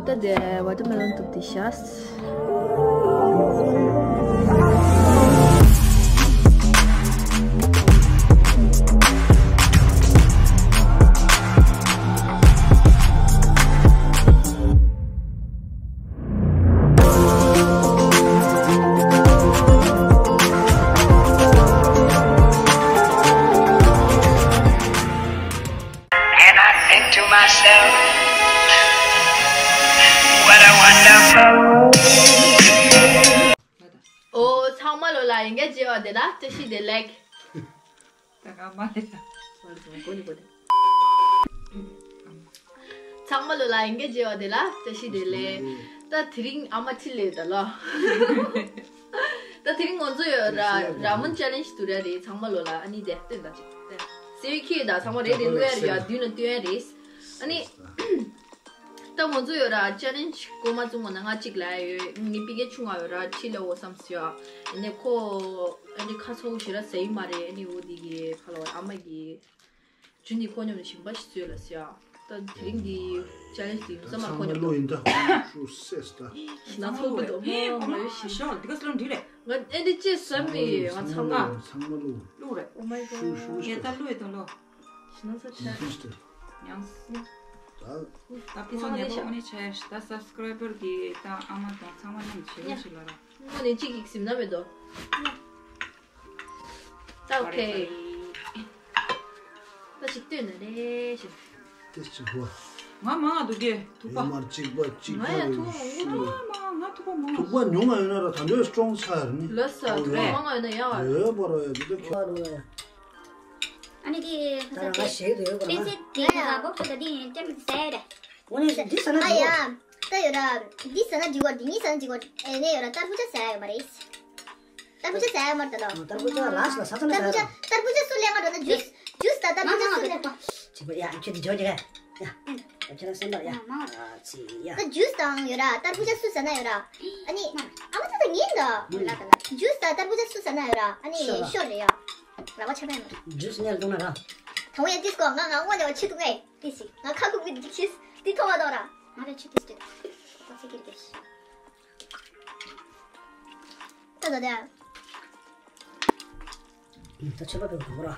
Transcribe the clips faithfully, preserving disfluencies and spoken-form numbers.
ད་དེ་ཝ་ཊར་མེ་ལོན་གཏུབ་དེ་ཤ། And I think to myself, what a wonderful. ཨོ། ཚང་མ་ལོ་ལ་ཡིན་གྱི་བརྗེ་བ་དེ་ལ་བཀྲ་ཤིས་བདེ་ལེགས། ད་ག་མ་ལས་ད། ཚང་མ་ལོ་ལ་ཡིན་གྱི་བརྗེ་བ་དེ་ལ་བཀྲ་ཤིས་བདེ་ལེགས། ད་དེ་རིང་ཨ་མ་ཁྲིད་ལས་ད་ལོ། ད་དེ་རིང་ང་ཚོ་ཡོད་ར་ར་མོན་ཅེ་ལེན་ཇི་དུ་ར་རེད། ཚང་མ་ལོ་ལ་ཨ་ནི་དེ་སྟོན་ད་ཅིག་སྟོན། སེ་ཁྱེད་ད་ཚང་མ་རེད་རེད་ལོ་ཡ་རེད་ཡ་དུས་ན་སྟོན་ཡ་རེད། ཨ་ནི། ད་ང་ཚོ་ཡོད་ར་ཅེ་ལེན་ཇི་གོ་མ་བཙུགས་ན་ང་གཅིག་ལ་ཡོད། ངའི་པི་ཀེ་ཆུང་ང་ཡོད་ར་ཁྲིད་ལ་འོ་བསམ་སི་ཡ། ཨ་ནི་ཁོ་ཨ་ནི་ཁ་ཚོགས་ཞེ་ར་ཟེ་ཡི་མ་རེད། ཨ་ནི་འོ་དེ་གི་ཕ་ལོ་ཨ་མ་གི་ཇུ་ནི་ཁོ་མཉམ་ལ་ཞིང་པ་ཞིག་བཟོས་ལ་སི་ཡ། ད་དེ་རིང་གི་ཅེ་ལེན་ཇི་དེ་ཡོང་ས་མ་ཁོ་མཉམ་ལ་ཡིན་ད་ཁོ་ཤུ་སེས་ད། ཞིང་ཚོགས་པའི་དོ་མོ་མ་ཡོད་ཤི། ཤོ་འདི་ག་སི་ལོ་འདི་རེད། ང་ཨེ་འདི་ཅེས་ཟ་མི་ང་ཚང་མ། ཚང་མ་ལོ། ལུག་རེད། Oh my god. ཤུ་ཤུ་ཤུ། ཡ་ད་ལུག་ཡ་ད་ལོ། ཤི་ན་ས་ཆ། ཉམས་སུ། ད་ད་ཕི་སང་ནས་པ་ཨོ་ནི་ཆ་ཡ་ཤི་ད་སབ་སི་ཀ་རའི་བར་གི་ད་ཨ་མ་དང་ཚང་མ་མཉམ་བྱེད་རོགས་ཞིག་ལ་ར། ཨོ་ནི་གཅིག་གིས་སིམ་ན་མེད་དོ། ད་ཨོ་ཁེ། ད་ཞིག་སྟོན་ན་རེ་ཞིག་དེ་གཅིག་པ། ང་མང་ང་འདུག་གེ་ཐུག་པ། ཡོད་མར་གཅིག་པ་གཅིག་པ་ང་ཡ་ཐུག་པ་མང་པོ་འདུག་ང་ཐུག་པ་མང་། ཐུག་པ་ཉུང་ང་ཡོད་ན་ར་ད་འདོད་སི་ཊོང་ཚར་ནི། ལ་ས་ཐུག་པ་མང་ང་ཡོད་ན་ཡ་བ། ཡོད་པ་ར་ཡ་འདི་ད་ཁྱོད། ཨ་ནི་དེ་ད་རང་ང་ཞེས་དུ་ཡོད་པ་ན། པེན་སི་དེ་ཡ་བོག་ཆོད་ད་དེ་ཡིན་ཀྱང་ཟེར། འོ་ནི་འདི་ཟ་ན་ཨ་འགྲིག་ཡ། ད་ཡོད་ར། འདི་ཟ་ན་འགྲིག་བ་འདི་གཉིས་ཟ་ན་འགྲིག་བ་ཨེ་ནས་ཡོད་ར་ཏར་བུ་ཇ་ཟ་ཡ་ཡོད་མ་རེད། ཏར་བུ་ཇ་ཟ་ཡ་མར་ད་ལོ། ཏར་བུ་ཇ་ལ་ཞིག་ལ་ས་ཚ་ན་ཏར་བུ་ཇ་ཟ་ཡ། ཏར་བུ་ཇ་སུ་ལེན་ག་འགྲོ་ན་ཇུས་ཇུས་ད་ཏར་བུ་ཇ་སུ་ཟ་ན། ཅི་པ་ཡ་ཁྱོད་ཀྱི་ཇོ་ཇ་ག་ཡ། ཁྱོད་རང་སེམས་པ་ཡ། ཨ་ཙི་ཡ། ད་ཇུས་དང་ཡོད་ར་ཏར་བུ་ཇ་སུ་ཟ་ན་ཡོད་ར། ཨ་ནི་ཨ་མ་ད་ད་ངན་ད། ལ་ད་ལ་ཇུས་ད་ཏར་བུ་ཇ་སུ་ཟ་ན་ཡོད་ར། ཨ་ནི་ཤོར་རེད་ཡ། ར་བ་ཆ་མེད་མ། ཇུས་ཉར་འདུག་ན་ར། ད་འོ་ཡ་ཏིས་ཀོ་ང་ང་དངོས་ནས་བ་ཆི་འདུག་ངས་ཏིས་ང་ཁ་ཁུག་གི་འདུག་ཁྱིས་ཏི་ཐོ་བ་དོ་ར། ང་རེ་ཆི་ཏིས་ཏི་ཏོ་ཚེ་ཀིར་ཏིས། ད་ད་ད། ད་ཆོས་པ་ཕེབས་འགྲོ་ར།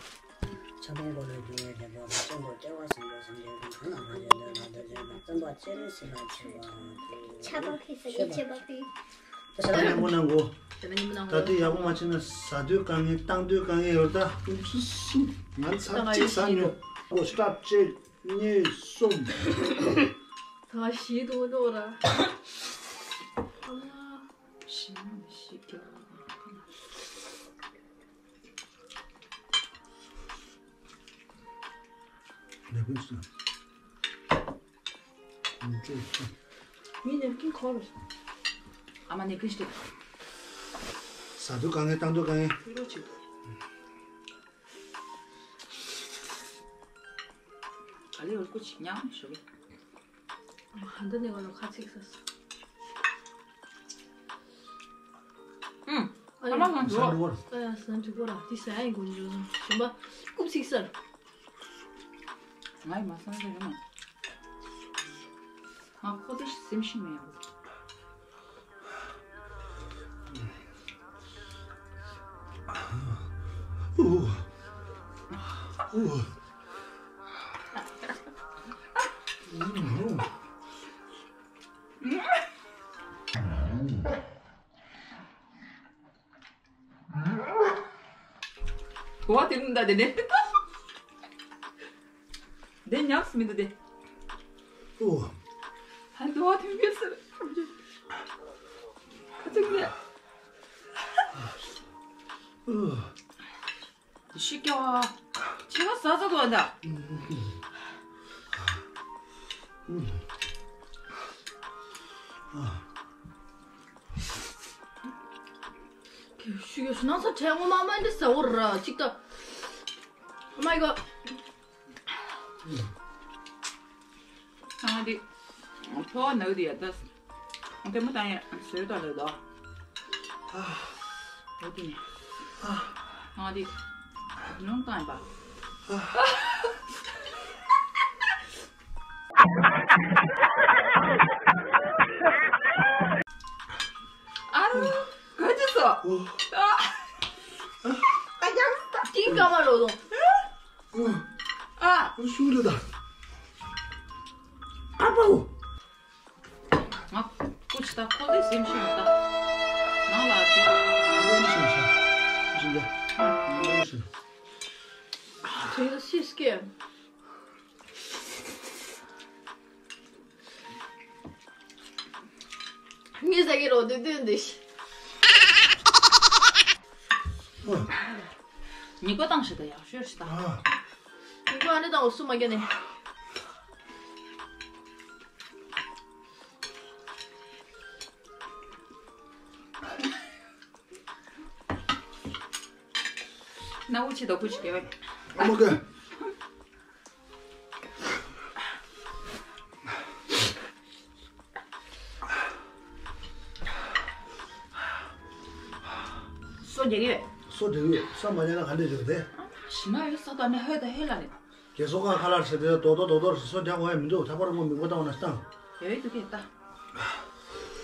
ཆ་པང་གོ་ལ་རྒྱུ་བའི་རྒྱལ་པོ་དང་བཙན་པོ་སྐྱེ་བ་སངས་རྒྱས་སངས་རྒྱས་ཀུན་གང་ན་གང་ཞིག་འདོད་ན་འདོད་ཆེན་དང་བཙན་པ་སྤྱན་རས་གཟིགས་ལ་མཆོད་པ་ཕུལ། ཆ་པང་ཕེབས་ས་ཡི་ཆོས་པ་ཕེབས། ད་ཞལ་ལག་ཉན་པོ་གནང་གོ། ཞལ་ལག་ཉན་པོ་གནང་གོ། ད་ལྟ་ཡག་པོ་མ་བྱས་ན་ཟ་དུས་དཀའ་ངལ་བཏང་དུས་དཀའ་ངལ་ཡོད་ད། ང་ཚར་གཅིག་ཟ་ཉོ་གོ། སྐྲ་བཅད་གཉིས་གསུམ། ད་ཞིག་ཏུ་འགྲོ་ར། ཞིམ་ཞིག་ཀྱང་། ནེ་པིན་སི་ནེ་པིན་ཁོ་ར། ཨ་མ་ནེ་པིན་སི་ཟ་དུས་དཀའ་ངལ་བཏང་དུས་དཀའ་ངལ། ཕི་རོ་ཆིག་ཏུ། ག་ལེ་འོ་སྐུ་ཆིག་ཉག་ཞོ་གི། ཧ་འདི་ནས་ང་ལ་ཁ་ཚིག་ས་སོ། ཨུམ། ཨ་ཡ། ཨ་མ་ང་འགྲོ། ཨ་ཡ་ཟ་འགྲིག་གོ་ར་དེ་ཟ་ཡ་ཡིན་དགོས་འགྲོ་སོང་ཞིམ་པ། རྐུབ་ཚིག་སར། ང་ཡི་མ་སང་ཟ་རེ་མ། ང་ཁོ་དེ་སེམས་ཤིང་མེད་ཡ། གོ་བ་དེ་མི་འདའ་དེ་ནས། དེ་ཉམས་སུ་མི་འདུག་དེ། ཨོ། ཧན་དུ་བ་དེ་མི་ཟེར། ཁ་ཚིག་ནས། ཨོ། ཤི་ཀྱ་བ། ཆེ་བ་ཟ་ཟ་དུ་བ་འདའ། ཤུ་ཡོ་ཤུ་ན་ས་ཁྲལ་ངོ་མ་མ་འདི་ཟ་འོ་ར་ཅིག་ཏ། Oh my god. ཨ་འདི་ཕོ་ནག་འདི་ཡ་ད་ལྟད་མོ་བཏང་ཡ་བཟོས་ད་ལོས་ད། འོ་དེ་ནས་ཨ་འདི་ནོང་བཏང་ཡ་པ། ཨ་ཡང་ད་ཏིང་ཀ་མ་རོ་དང་། ཨ། ཨ་ཤུ་རེ་ད། ཨ་པའོ། ང་ཀུ་ཆི་ད་ཁོ་ལས་སེམས་ཤིང་ད། ནང་ལ་དེ། ཨ་ལེན་ཤིང་ཤ། ཅི་འདྲ། ཨ་ལེན་ཤིང་། དེ་ལ་སིས་ཀེ། ངས་ཟ་གི་རོ་དུ་དུ་འདི་ཤི། ཉི་གོ་བཏང་ཤི་ད་ཡག་ཤོས་ཤི་ད། ཉི་གོ་ཨ་ནི་དང་འོ་སུ་མ་རྒྱ་ནི། ན་འུ་ཆི་ད་ཁུ་ཆི་གེ་བས། ཨ་མ་གེ། སོ་རྒྱག་གི་ཡོད། སོ་རྒྱག་གི་ཡོད། ས་མ་ཉལ་ན་ག་འདྲས་བྱེད་དེ། ཞི་མ་ཡོད་ས་དང་ནི་ཧོད་དང་ཧེ་ལ་ནི། རྒྱལ་སོ་ཁ་ཁ་ལར་བྱེད་དེ་རྡོག་རྡོག་རྡོག་རྡོག་སོ་རྒྱག་དགོས་ཡ་མི་འདུག་ཐ་པར་མོ་མི་མགོ་བཏང་བ་ན་སྟངས། ཡོད་ཡོད་འདུག་གས་ད།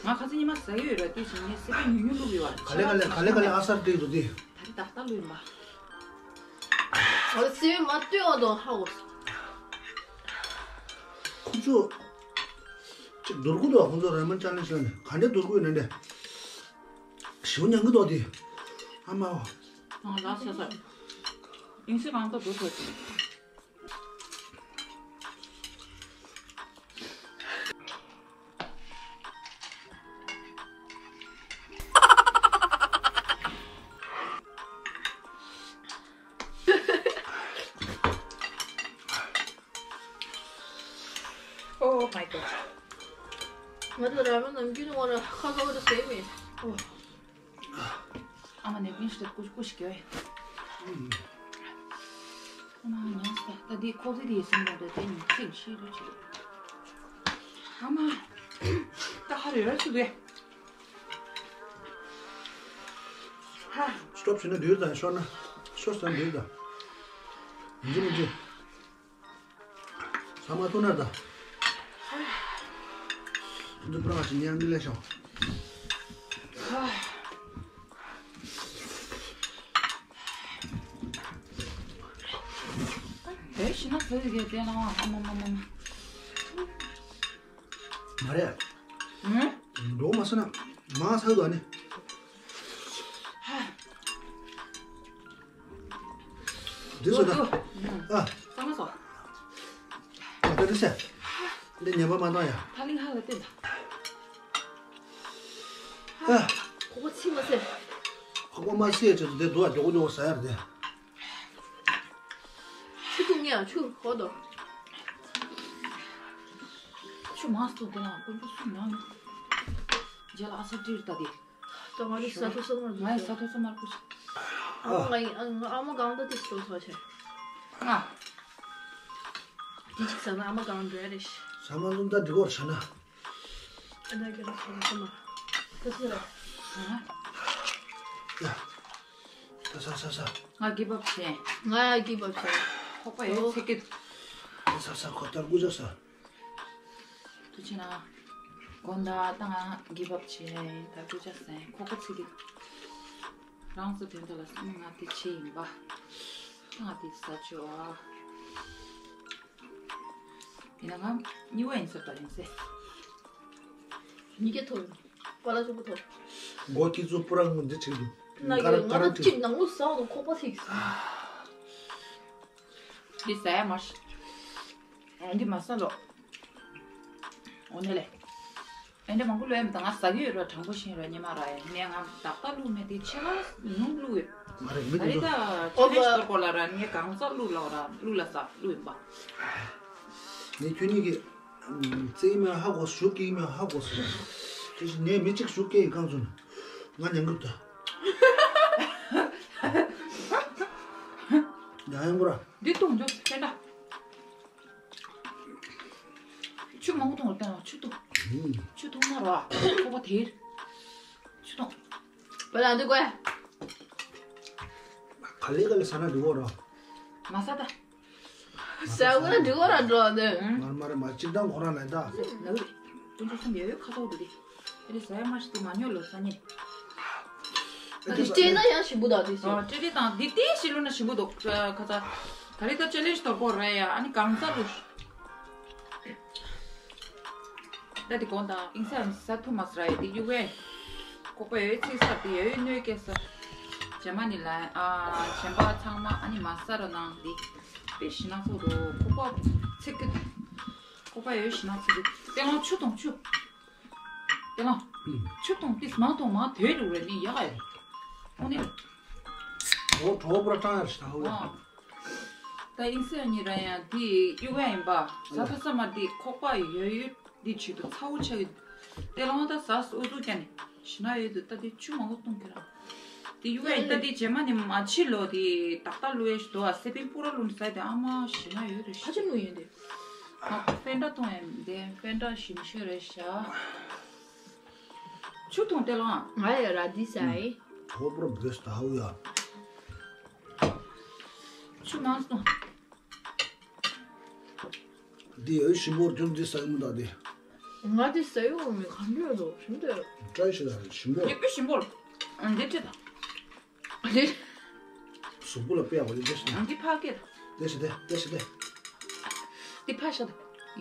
ང་ཁ་ཚ་ཉི་མ་ཟ་ཡི་ཡོད་ར་དུས་ཕྱིན་ངས་སི་པན་ཉུང་ཉུང་བླུགས་ཡོད་བ། ག་ལེ་ག་ལེ་ག་ལེ་ག་ལེ་ཨ་སར་སྟེགས་འདུག་དེ། ད་རི་ད་ལྟ་བླུགས་ཡིན་པ། ང་ལ་སི་པན་མ་ལྟོས་འོང་དང་ཧ་གོ། ཁོ་ཚོ། ཅིག་འདུར་དགོས་འདུག་ཁོ་ཚོ་ར་མན་ཅ་ལེན་ཤི་ལ་ནས་ག་འདྲས་འདུར་དགོས་ཡོད་ན་འདྲས། ཞིའུ་ཉང་གི་འདུག་དེ། ཨ་མའོ། ང་ལ་ས་ས། ཨིན་སི་གང་ལྟར་འདུར་དགོས་ཀྱི། Oh my god. ང་ཚོ་ར་མ་ནམ་རྒྱུན་ནོར་ཁ་ཁ་བ་དུ་ཟེར་མེད། ཨ་མ་ནས་ཀུན་ཤི་ཀུ་ཀུ་ཤི་གྱོད། ཨ་མ་ཉམས་སུ་ད་འདི་ཁོ་ཚོ་དེ་ཡི་སེམས་ལ་འདྲ་དེ་ཉིན་ཚིག་ཤི་རུ་ཆི། ཨ་མ་ད་ཧ་རེ་ར་ཆུ་གེ། ཧ། སྟོབ་བྱས་ན་འདུལ་དང་ཤོར་ན་ཤོར་ས་འདུལ་དང་། འཇི་མི་འཇི། ས་མ་ཐུག་ན་ད། འདི་པྲ་ཞིག་ཉན་གི་ལས་ཤོག་དེ་ཤི་ན་ཟེར་གི་དེ་ན་ཨ་མ་མ་མ་མ། མ་རེད། ཨུ། འགྲོ་མ་སོང་ན་མ་ཚར་དུ་ཨ་ནི། འདི་སོ་ད། ཨ། ཚང་མ་སོ། ཨ་ད་འདི་སེ། འདི་ཉན་པ་མ་གཏོང་ཡ། ཐ་ལིང་ཧ་ལ་བསྟན་ད། ཨ། ཁོ་ཁོ་ཚིག་མ་ཟེར། ཁོ་ཁོ་མ་ཟེར་ཅེས་དུ་དེ་འདུག་ཨ་མགྱོགས་མགྱོགས་ཟ་ཡ་རེད་དེ། ཆུ་འཐུང་ངེས་ཨ་ཆུ་ཧོ་དོ། ཆུ་མང་སུ་དེ་ལ་དཀོན་པོ་སུ་མང་། རྗེས་ལ་ཨ་ས་ཏིར་ད་དེ། ད་ང་རི་ས་ཐོ་ས་མར། ང་ཡི་ས་ཐོ་ས་མར་ཀུ་ཆ། ཨ་མ་ང་ཡི་ཨ་ང་ཨ་མ་གང་ད་ཏིས་ཏོ་ས་ཆེ། ང་། ཏི་ཅིག་ས་ན་ཨ་མ་གང་འདྲ་རེ་ཤི། ས་མ་ལུང་ད་འདི་གོར་ཆ་ན། ཨ་ད་ག་རེ་ས་ན་ས་མ། ད་སི་ར། ཡ། ད་ས་ས་ས། ང་གི་བབ་ཆེ། ང་ཡ་གི་བབ་ཆེ། ཁོག་པ་ཡོད་ཚེ་གི། ད་ས་ས་ཁོ་ལྟར་ཀུ་ཆ་ས། ཐུགས་ཆེ་ན། དགོན་ད་ད་ང་དགེ་བབ་བྱས་ད་ཀུ་ཅ་སེན་ཁོ་ཁོ་ཚིག་གི། རང་སུ་དོན་དག་ལ་སེམས་ང་དེ་ཆེ་ཡིན་པ། ད་ང་དེ་ས་ཆོ་ཨ། ཡིན་ན་ང་གཉིས་པ་ཡིན་ཟེར་ད་ཡིན་ཟེར། གཉིས་ཀ་ཐོབ། པ་ལ་ཆུ་བུ་ཐོབ། མགོ་ཁྱི་ཚོ་པུ་ར་ངུ་འདི་ཆེ་འདུག་ན་གི་ང་ད་གཅིག་ནང་ལོ་ས་འོག་ཁོག་པ་ཚིག་འདི་ཟ་ཡ་མ་ཤི། འདི་མ་ཟ་ལོ། འོ་ནས་ལས། ཨེ་འདྲ་མང་པོ་ལོས་ཡ་མི་ད་ང་ཟ་གི་ཡོད་ར་དྲང་པོ་ཤེས་ར་ཉི་མ་ར་ཡ་ངས་ང་ཏག་ཏག་བླུགས་མེད་དེ་ཆེ་ལ་ཉུང་བླུགས་ཡོད། མ་རེད་མི་ཨ་དེ་རི་ད་ཚོད་ལས་ཤི་ཏོར་གོ་ལ་ར་ངས་གང་ཟག་བླུགས་ལོག་ར་བླུགས་ལ་ཟ་བླུགས་ཡིན་པ། ངས་ཁྱོད་གཉིས་ཀྱི་རྩེ་ཡི་མེད་ཧ་གོ་ཞུ་སྐྱེ་ཡི་མེད་ཧ་གོ་སོང་། དེ་བཞིན་ངས་མི་གཅིག་ཞུ་སྐྱེ་ཡི་རྐང་ཚུན་ང་ཉན་གི་ད། ཡང་ཡང་གོ་ར། འདི་གཏོང་འཇོག་སེ་འདྲ། ཆུ་མང་པོ་འཐུང་བར་བསྟན་ལ་ཆུ་འཐུང་། ཆུ་འཐུང་ན་རོ། ཁོག་པ་དེར། ཆུ་འཐུང་། བ་ལ་འདི་དགོས། ག་ལེ་ག་ལེ་ཟ་ན་འགྲིག་གོ་རོ། མ་ཟ་ད། ཟ་བ་ན་འགྲིག་གོ་ར་འགྲོ་འདི། མར་མར་མ་གཅིག་དང་ཁོ་རང་ལ་ད། ནག་རེད། དཀོན་མཆོག་གསུམ་ཡོད་ཡོད་ཁ་ཐོག་འདུག་དེ། དེ་རེད་ཟ་ཡ་མ་ཤི་དེ་མ་ཉོ་ལོ་ས་ཉེ། དེ་སྤྲད་ན་ཡང་ཞིམ་པོ་འདུག་དེ་ཨ་ཞིག་སྤྲད་སྤྲད་དང་དེ་དེ་ཞིག་ལོ་ན་ཞིམ་པོ་འདུག་ཁ་ཚ། ད་རེས་ད་ཅེ་ལེན་ཇི་དོར་པོ་རེད་ཡ། ཨ་ནི་གང་ཚ་རུ། ད་དེ་གོང་དང་ཨིན་སན་ས་ཐུ་མ་སི་ར་ཡ་དེ་ཡུ་ཝེ། ཁོག་པ་ཡོད་ཚིག་ས་དེ་ཡོད་ནོས་སྐད་ས། ཇེ་མ་ནི་ལ་ཨ་ཇེ་མ་ཚང་མ་ཨ་ནི་མ་ས་ར་ནང་དེ། དཔེ་ཞི་ན་ཚོ་རུ་ཁོག་པ་ཚིག་གི། ཁོག་པ་ཡོད་ཞི་ན་ཚིག་གི་དེ་ལོང་ཆུ་དང་ཆུ། དེ་ལ། ཆུ་དང་ཏིས་མང་དང་མང་དོད་རུ་རེ་ནི་ཡག་ཡ། ཨོ་ནི། གྲོ་གྲོ་པུ་ར་ཀྲང་ཡར་ཤི་ད་ཧོ་ཡ། ཨ། ད་ཨིན་སི་ཡ་ཉི་ར་ཡང་དེ་གཡུག་ཡ་ཡིན་པ། ཟ་ཐུ་ས་མ་དེ་ཁོག་པ་ཡོད་ཡོད་དེ་ཆུ་དུ་ཚ་བོ་ཆགས་ཡོད། དེ་ལ་ང་ད་ཟ་སུ་ཨུ་ཚུགས་ཀྱ་ནི་ཤི་ན་ཡོད་དུ་ད་དེ་ཆུ་མང་པོ་གཏོང་གི་ར། དེ་གཡུག་ཡ་ཡིན་ད་དེ་རྗེས་མ་ནི་མ་ཕྱི་ལོ་དེ་ཏག་ཏག་ལུ་ཡ་ཤི་དོ་ཨ་སེ་པིན་པུ་ར་ལུ་ནི་ཟ་དེ་ཨ་མ་ཤི་ན་ཡོད་རེ་ཤི། ཕ་ཆུ་ནུ་ཡོད་དེ། ཨ་ཕན་ད་གཏོང་ཡ་དེ་ཕན་ད་ཤི་མི་ཤི་རེ་ཤ། ཆུ་འཐུང་སྟེ་ལོང་། ང་ཡ་ར་འདི་ཟ་ཡི། གྲོ་པུ་ར་བོས་ད་ཧུ་ཡ། ཆུ་མང་སོང་། འདི་ཡོད་ཞིམ་པོར་གྱུར་འདི་ཟ་ཡི་མི་འདུག་འདི། ང་འདི་ཟ་ཡི་འོ་མི་གང་འདྲ་འདུག་ཞིམ་འདུག་ཀྲའི་ཤི་ད་ཞིམ་པོ། འདི་དཔེ་ཞིམ་པོ། འདི་ཁྲིད་ད། འདི། གཟུགས་པོ་ལ་དཔེ་ཡག་པོ་ཡོད་འདི་ཞིམ། འདི་ཕ་སྐད། འདི་ཞི་དེ་འདི་ཞི་དེ། འདི་ཕ་ཤ་ད།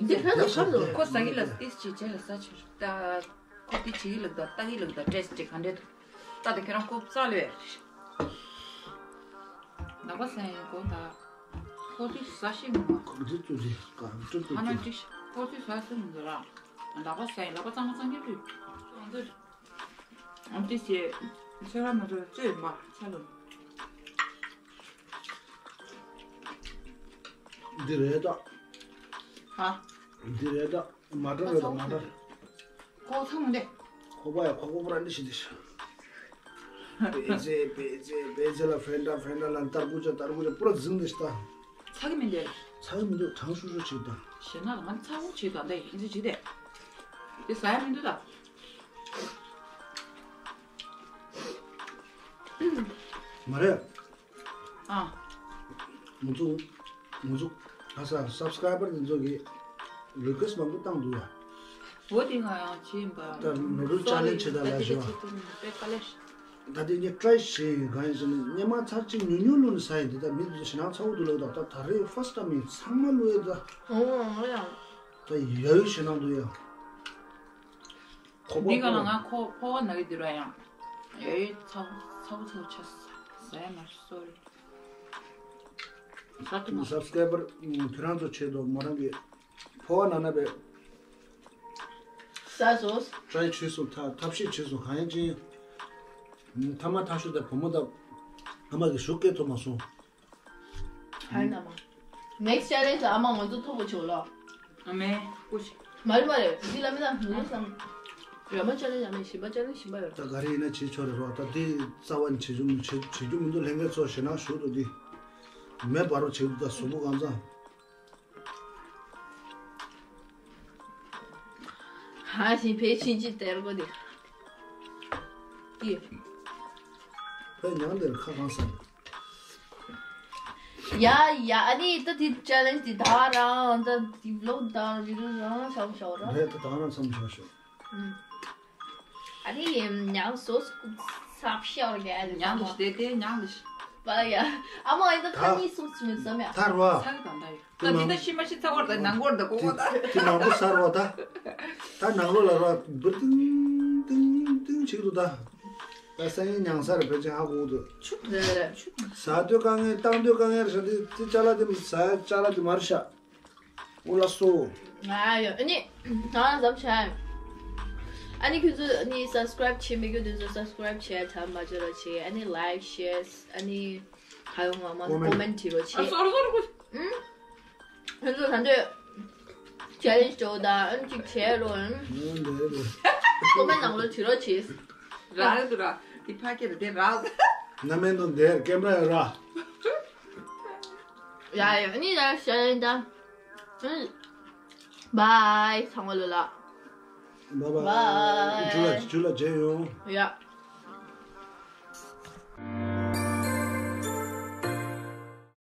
འདི་ཕ་ད་ཕ་ད། ཁོ་ཟ་གི་ལ་ཏིས་ཅི་བྱས་ལ་ས་ཆུ་ད། ཁོ་དེ་བྱེད་ཀྱི་ལུགས་དང་ལྟ་གི་ལུགས་དང་ཏེས་ཊི་ག་འདྲས་འདུག་ལྟ་དེ་ཁྱེད་རང་ཁོ་རྩ་ལོས། ལག་པ་སེང་གོ་ད། ཁོ་དེ་ཟ་ཤེས་མི་འདུག་གང་འདྲས་ཙུ་ཅི་གང་འདྲས་ཙུ་ཧ་ན་ཅི། ཅིག་ཁོ་དེ་ཟ་ཤེས་མི་འདུག་ར། ལག་པ་སེང་ལག་པ་གཙང་མ་གཙང་རྒྱུ་དུས། ཨ་ཏི་སེ། ཚེ་ར་མ་ཚོ་ཚེ་མ་ཚ་ལོ། འདི་རེད་ད། ཧ། འདི་རེད་ད། མ་འདྲ་རེད་ད་མ་འདྲ། ཁོག་ཚང་མ་འདི། ཁོག་པ་ཡ་ཁོག་པ་པུ་ར་འདི་ཞིག་འདི་ཞིག་པེ་ཙེ་པེ་ཙེ་པེ་ཙེ་ལ་ཧྥེན་ཏྲ་ཧྥེན་ཏྲ་ལ་ཏར་ཀུ་ཅ་ཏར་ཀུ་ཅ་པུ་ར་འཛིན་འདི་ཞིག་ད། ཚ་གི་མི་འདི། ཚ་གི་མི་འདུག་གྲང་ཤུག་ཤུག་ཅིག་ད། ཞེ་ན་ལ་ང་ཚ་བོ་ཅིག་ད་འདི་ཡིན་ཅི་ཅི་དེ། འདི་ཟ་ཡ་མི་འདུག་ད། མ་རེད། ཨ། ང་ཚོ། ང་ཚོ། ཨ་ས་སབ་སི་ཀ་རའི་བར་དེ་ཚོ་གིས་རི་ཀུ་ཨེ་སི་མང་པོ་བཏང་འདུག་ཡ། འོ་དེ་ང་ཡང་བྱེད་ཡིན་པ། ད་ནོ་ཌལ་ཅ་ལེན་ཇི་བྱེད་ད་ལ་ཞོ། དཔེ་དཀའ་ལས། ད་དེ་ངས་ཊ་རའི་བྱེད་ཡིན་གང་ཡིན་ཟེར་ན་སྙེ་མ་ཚར་གཅིག་ཉུང་ཉུང་ལོན་ཟ་ཡིན་དེ་ད་མི་དེ་ཚོ་ཞེ་ནང་ཚ་བོ་འདུག་ལབ་ད་ད་ད་རེས་ཧྥ་སི་ཊི་ཊའིམ་ཡིན་ཚང་མ་ལོས་ཡོད་ད། ཨོ་ཨོ་ཡ། ད་ཡ་ཡུལ་ཞེ་ནང་འདུག་ཡ། ཁོ་པ་འདི་ག་ལ་ཁོ་ང་ཁོ་ཕོ་བ་ན་གི་འདི་ར་ཡང་། ཡ་ཡུལ་ཚ་བོ་ཚ་བོ་ཚ་བོ་ཆ་ཟ་ཡ་མ་སོ་རེད། ས་ཏུ་མ། སབ་སི་ཀ་རའི་བར་ཁྱོད་རང་ཚོ་ཆེད་དུ་མོ་རང་གི་ཕོ་བ་ན་ན་པའི་ས་སོ། ཊ་རའི་བྱས་སོང་ཐ་ཐབས་ཤེས་བྱས་སོང་གང་ཡིན་ཅིན། ཐ་མ་ཐག་ཤོད་དང་བུ་མོ་དང་ཨ་མ་གི་ཞུ་སྐད་ཐོབ་མ་སོང་། ཧར་ན་མ། ནེག་སི་ཊི་ཅེ་ལེན་ཇི་ཨ་མ་ང་ཚོ་ཐོབ་པ་ཆོག་ལ། ཨ་མའི་སྐུ་ཞིག་མ་རེད་མ་རེད་འདི་ལ་མི་ལ་མི་ལ་བསམ། ར་མ་ཅ་ལེན་ཇི་ཨ་མའི་ཞིམ་པ་ཅ་ལེན་ཇི་ཞིམ་པ་ཡོད། ད་ག་རེ་ཡིན་ན་བྱེད་ཆོག་རེད་རོགས་ད་འདི་རྩ་བ་ནས་བྱེད་རྒྱུ་མི་བྱེད་བྱེད་རྒྱུ་མི་འདུག་ལྷན་རྒྱས་ཚོ་ཞེ་ནང་ཞུ་འདུག་འདི། མེ་འབར་རོ་བྱེད་འདུག་ད་གཟུགས་པོ་གང་ཚང་། ཧ་ཞིང་ཕེ་ཆིན་ཅི་སྟེར་གོ་དེ། ཀི། ཕེ་ཉང་དེར་ཁ་གང་ས། ཡ་ཡ་ཨ་ནི་ད་དེ་ཅེ་ལེན་ཇི་དེ་ད་རང་ད་དེ་བི་ལོག་ད་བི་ཌི་ཡོ་རང་ཤམ་ཤོག་ར། རེད་ད་ད་རང་ཤམ་ཤོག་ཤོག་ཨ་ནི་ཉང་སོ་སོ་ཤོག་རྒྱ་ལ་ཉང་དུ་ཤི་དེ་དེ་ཉང་དུ་ཤི། པ་ཡ། ཨ་མ་ཨི་ད་ཐ་ད་སྙིང་སུམ་སུམ་ཡོད་ཙམ་ཡ། ཐར་བ། ཚ་གི་དང་ད་ཡོད། ད་འདི་ད་ཤི་མ་ཤི་ཚ་བར་ད་ནང་སྐོར་ད་གོ་གོ་ད། དེ་མང་པོ་སར་བ་ད། ད་ནང་ལོགས་ལ་ར་འབུར་ཏིང་ཏིང་ཏིང་བྱེད་འདུག་ད། ད་སང་ཉིན་ཉང་སར་བེད་ཅན་ཧ་གོ་འདུག་ཆུ་རེད་རེད། ཆུ་ཟ་འདོད་དཀའ་ངལ་བཏང་འདོད་དཀའ་ངལ་རེད་ཤག་འདི་འདི་ཅ་ལག་འདི་ཟ་ཅ་ལག་འདི་མ་རེད་ཤག་འུ་ལ་སོ། ང་ཡོད་ཨ་ནི། ང་ལམ་ཆ་ཡ། ཨ་ནི་ཁྱོད་ཚོ་ཨ་ནི་སབ་སི་ཀ་རའིབ་བྱེད་མི་དགོས་དུས་ཚོད་སབ་སི་ཀ་རའིབ་བྱས་ཐབས་མ་བྱེད་རོགས་བྱེད་ཨ་ནི་ལའིག་ཤེར་ཨ་ནི། ཁ་ཡོང་ང་མ་ཀོ་མེན་ཊི་བྲིས་རོགས་བྱེད། ཨ་སོ་རོ་སོ་རོ་ཀུ། ཨུམ། ཁྱོད་ཚོ་ད་འདོད། ཅེ་ལེན་ཇི་འགྲོ་དང་ཨ་ནི་ཅིག་བྱས་རོགས་ཨུམ། ཨ་འདོད་འདོད། ཀོ་མེན་ཊི་ནང་ལོགས་བྲིས་རོགས་བྱེད། རག་གི་འདུག་ར། འདི་ཕ་སྐད་རེད་དེ་རག་ན་མེན་དུ་འདེར་ཀེམ་ར་ཡོད་ར། ཡ་ཡ་ཨ་ནི་ཡ་ཤ་ཡིན་ད། ཨུམ། བའི་ཚང་མ་ལོ་ལ། བའི་བའི། ཇུ་ལ་ཇུ་ལ་མཇལ་ཡོང་། ཡ།